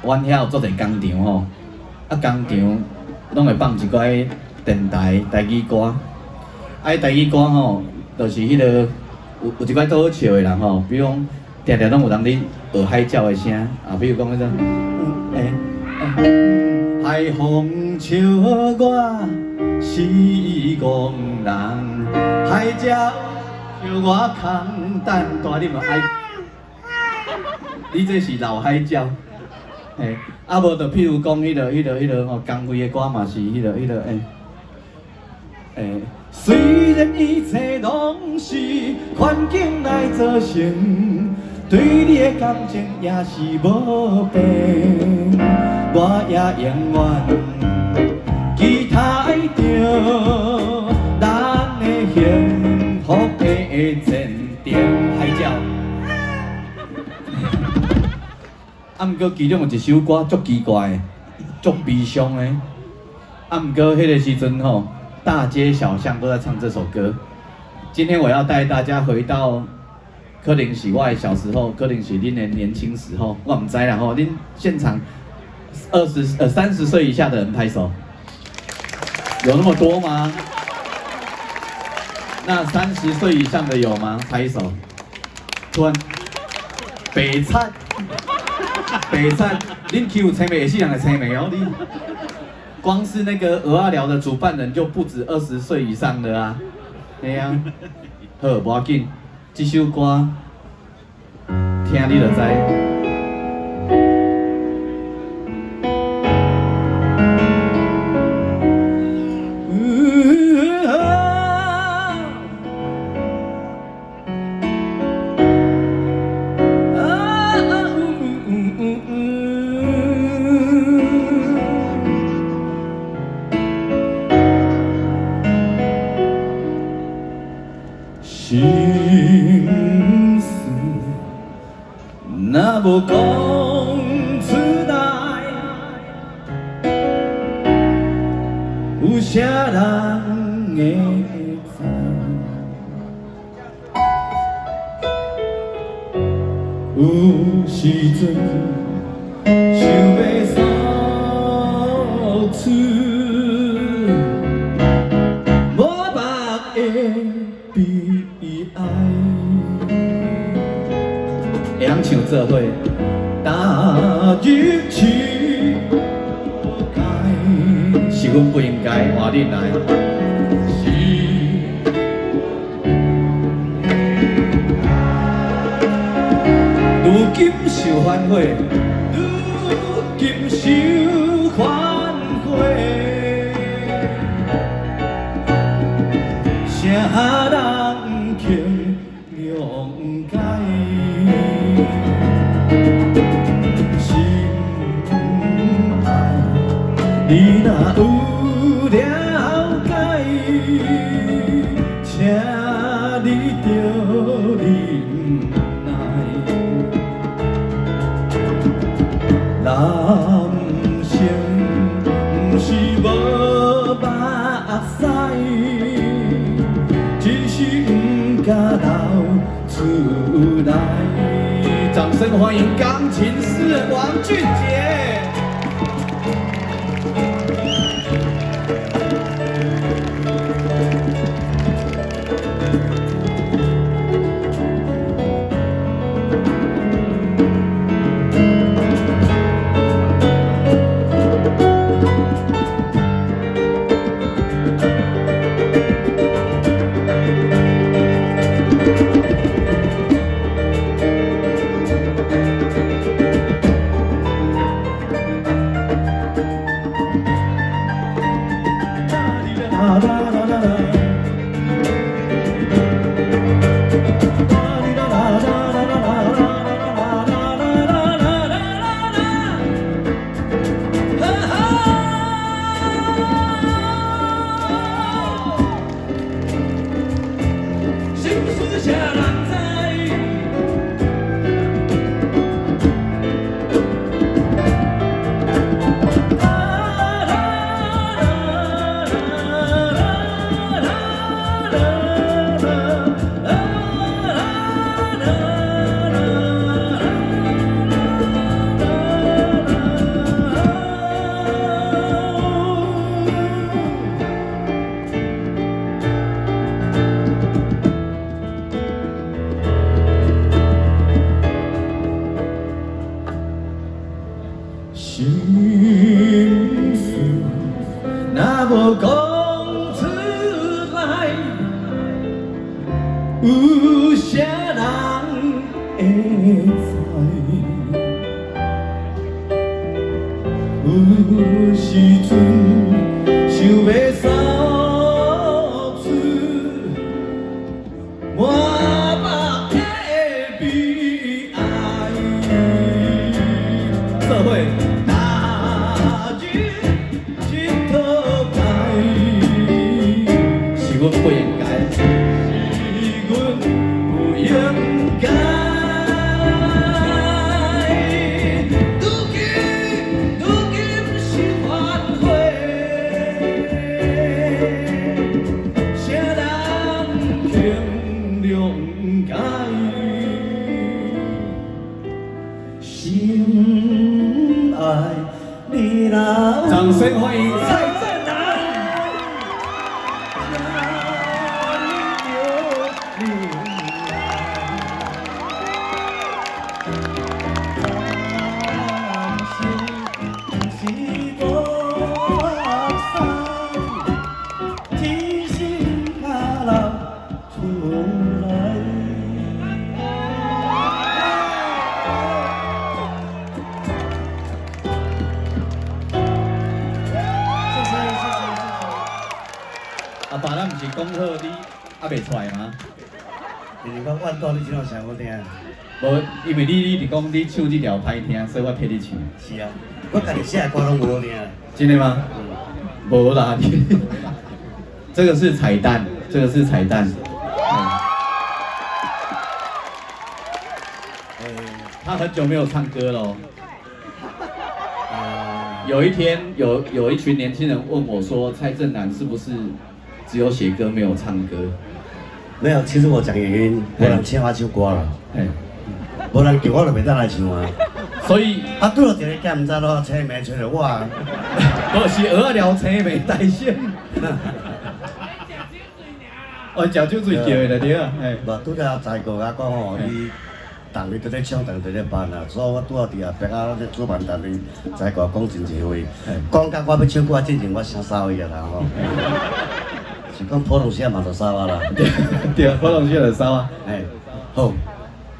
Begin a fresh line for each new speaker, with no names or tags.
阮遐有足濟工廠吼，啊工廠攏會放一寡電台台語歌，啊，彼台語歌吼，就是彼个有一寡足好笑的人吼，比如講定定攏有人佇學海鳥的聲，啊，比如講彼種，海風笑我是戇人，海鳥笑我空等大，你嘛愛，你這是老海鳥。嘿，啊無就譬如講彼個吼，江蕙的歌嘛是彼個雖然一切攏是環境來造成，對你的感情也是無變，我也永遠期待著咱的幸福的前程。海鳥。啊，毋過其中有一首歌足奇怪的，足悲傷的。啊，毋過彼個時陣吼，大街小巷都在唱這首歌。今天我要帶大家回到，可能是我的小時候，可能是恁的年輕時候，我毋知啦吼。恁現場30歲以下的人拍手，有那麼多嗎？那30歲以上的有嗎？拍手。突然，白賊。白賊，恁去有青梅，會死人的青梅哦！你光是那個蚵仔寮的主辦人就不止20歲以上的啊，嘿啊，好，無要緊，這首歌聽你就知。心事若無講出來，有啥人會知？有時陣想欲訴出滿目的悲哀，會曉唱做伙，踏入深海，是阮不應該換恁來。是如今受反悔，如今受反悔，啥人肯諒解？心愛，你若有了解，請你著忍耐。人生毋是無目屎，只是毋敢流出來。掌聲歡迎鋼琴詩人王俊傑。心事若無講出來，有啥人會知？有時陣想欲掃出滿目的悲哀。社會大日日頭該，是阮不應該，是阮不應該。如今如今是反悔，啥人肯諒解？
心愛你若
掌聲歡迎蔡振南。
這呢著忍耐，感情是無目屎，天生仔流出來。謝謝謝謝謝謝。
阿爸，咱毋是講好你猶未出來嗎？
就是講阮住你這種聲好聽。
無，因為你一直講你唱這條歹聽，所以我替你唱。
是啊，我家己寫的歌攏無好聽。
真的嗎？無啦，你這個是彩蛋，這個是彩蛋。他很久沒有唱歌咯。有一天，有一群年輕人問我說：“蔡振南是不是只有寫歌沒有唱歌
沒有，其實我講原因，無人請我唱歌啦，？” 無人叫我就袂當來唱啊。
所以
啊，拄著一个囝毋知囉，青暝揣著我啊。
我是蚵仔寮青暝大仙。哦，食酒醉叫的就對啊，嘿。
無，拄才才哥甲講吼，你逐日佇咧唱，逐日佇咧辦啊，所以我拄好佇後壁仔咧主辦單位才哥講真濟話，講甲我欲唱歌之前，我先掃伊啊啦吼。是講普通時嘛就掃啊啦。
對，普通時就掃啊。
嘿，好，